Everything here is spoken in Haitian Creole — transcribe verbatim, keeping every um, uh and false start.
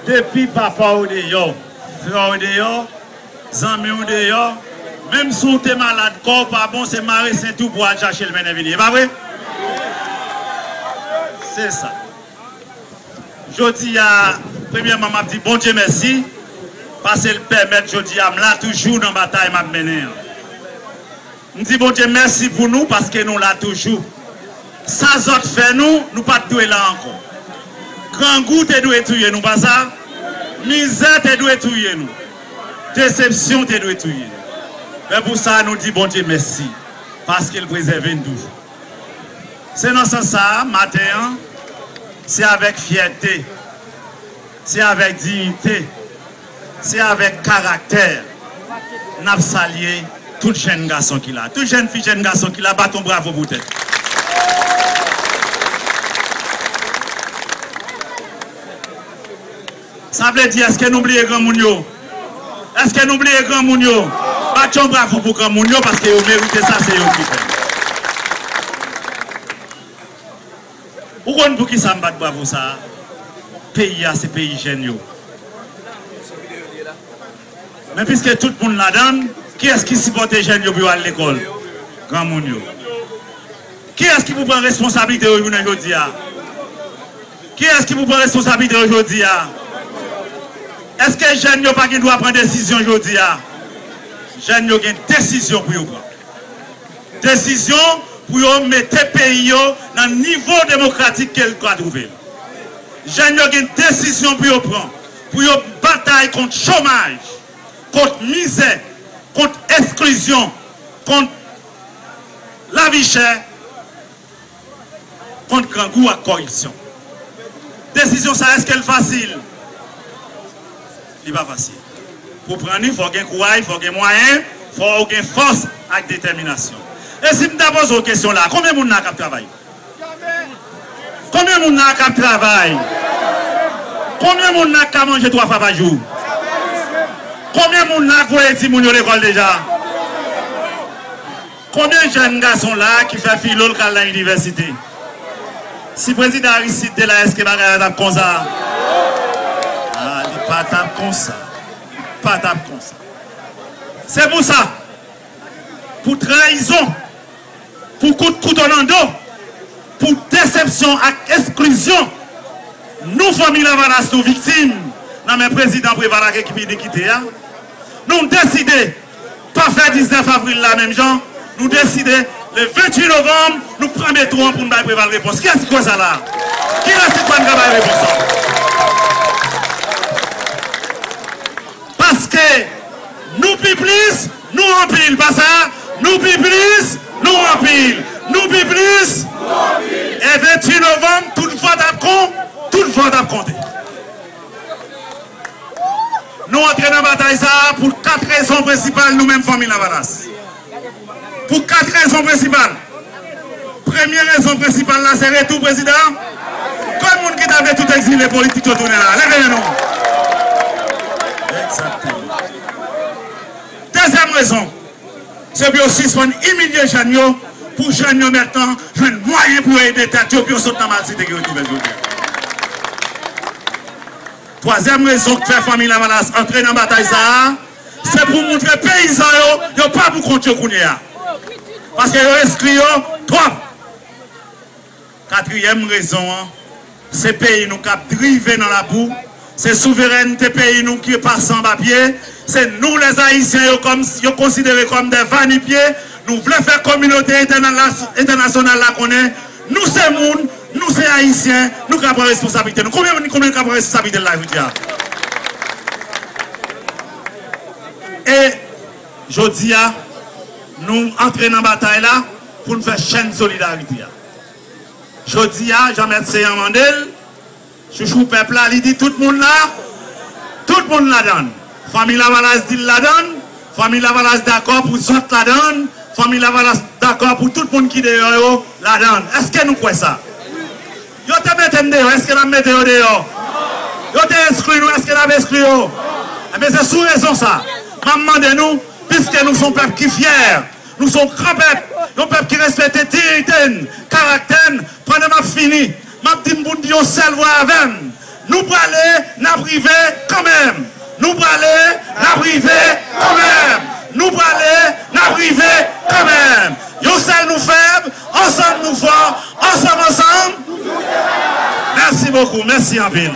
Depi papa w deyò, frè w deyò, zanmi w deyò, menm si w te malad, kò w pa bon, se mare senti w pou w al chache l mennen vini. E pa vre? Se sa. Jodi a, premyèman, m ap di Bondye mèsi, paske l pèmèt jodi a m la toujou nan batay m ap mennen an. M di Bondye mèsi pou nou, paske nou la toujou. Sa zòt fè nou, nou pa t dwe la ankò. Grangou te dwe touye nou, pa sa? Mizè te dwe touye nou. Desepsyon te dwe touye nou. Men pou sa, nou di Bondye mèsi, paske l prezève n toujou. Se nan sans sa a, maten an, se avèk fyète, se avèk diyite, se avèk karaktè n ap salye tout jèn gason ki la. Tout jèn fi, jèn gason ki la, bat yon bravo pou tèt. Sa vle di, èske nou bliye granmoun yo? Èske nou bliye granmoun yo? Bat yon bravo pou granmoun yo, paske yo merite sa, se yo ki fè. Ou konn poukisa m bat bravo sa a? Peyi a, se peyi jèn yo. Men piske tout moun ladan l, kiyès ki sipòte jèn yo pou yo al lekòl? Granmoun yo. Kiyès ki pou pran responsablite yo jounen jodi a? Kiyès ki pou pran responsablite yo jodi a? Èske jèn yo pa gen dwa pran desizyon jodi a? Jèn yo gen desizyon pou yo pran. Desizyon pou yo mete peyi yo nan nivo demokratik ke l ka twouve l. Jèn yo gen desizyon pou yo pran, pou yo batay kont chomaj, kont mizè, kont eksklizyon, kont lavi chè, kont grangou ak kòripsyon. Desizyon sa, èske l fasil? Li pa fasil. Pou pran li, fò w gen kouraj, fò w gen mwayen, fò w gen fòs ak detèminasyon. E si m ta poze w kesyon la, konbyen moun la k ap travay? Konbyen moun la k ap travay? Konbyen moun la k ka manje twa fwa pa jou? Konbyen moun la k voye timoun yo lekòl deja? Konbyen jèn gason la ki fè filo l k al nan inivèsite? Si prezidan Aristide te la, èske bagay la t ap konsa? A, li pa t ap konsa. Li pa t ap konsa. Se pou sa, pou trayizon, pou kout kouto nan do, pou desepsyon ak eksklizyon, nou, Fanmi Lavalas, nou viktim nan men prezidan Preval ak ekip inikite a. Nou deside pa fè diznèf avril la menm jan. Nou deside, le venntuit novanm, nou pran metwo an pou n bay Preval repons. Kiyès ki kwè sa la? Kiyès ki kwè n ka bay repons sa? Paske nou pi plis, nou anpil. Pa sa, nou pi plis, nou anpil. Nou pi plis, nou anpil. E venntuit novanm, tout vòt ap kon, tout vòt ap konte. Nou antre nan batay sa a pou kat rezon prensipal, nou menm Fanmi Lavalas. Pou kat rezon prensipal. Premye rezon prensipal la, se retou prezidan. Konbyen moun ki ta vle tout egzile politik yo tounen la? Leve men nou. Egzakteman. Dezyèm rezon, se pou yo sispann imilye jèn yo, pou jèn yo mèt tan jwenn mwayen pou yo ede tèt yo, pou yo sot nan malsite ke yo twouve jodi a. Twazyèm rezon k fè Fanmi Lavalas antre nan batay sa a, se pou montre peyizan yo, yo pa pou kont yo kounye a. Paske yo eskli yo twòp. Katriyèm rezon an, se peyi nou k ap drive nan labou, se souverènte peyi nou ki pase anba pye, se nou lèzayisyen yo kòm, yo konsidere kòm dè vanipye, nou vle fè kominote entèna-, entènasyonal la konnen, nou se moun, nou se ayisyen, nou ka pran responsablite nou. Konbyen moun, konbyen ka pran responsablite l la jodi a? E jodi a, nou antre nan batay la pou n fè chèn solidarite a. Jodi a, Jan Mèt Seyan mande l, chouchou pèp la, li di tout moun la, tout moun ladan l. Fanmi Lavalas di l ladan l, Fanmi Lavalas dakò pou zòt ladan l, Fanmi Lavalas dakò pou tout moun ki deyò yo ladan l. Èske nou kwè sa? Yo te mete n deyò, èske n ap mete yo deyò? Yo te eskli nou, èske n ap eskli yo? Ebyen, se sou rezon sa, m ap mande nou, piske nou se yon pèp ki fyè, nou se yon gran pèp, yon pèp ki respekte diyite n, karaktè n, pandan m ap fini, m ap di n pou n di yon sèl vwa avè m, Nou prale, n ap rive kanmenm. Nou prale, n ap rive kanmenm. Nou prale, n ap rive kanmenm. Yon sèl nou fèb, ansanm nou fò, ansanm, ansanm. Mèsi bokou, mèsi anpil.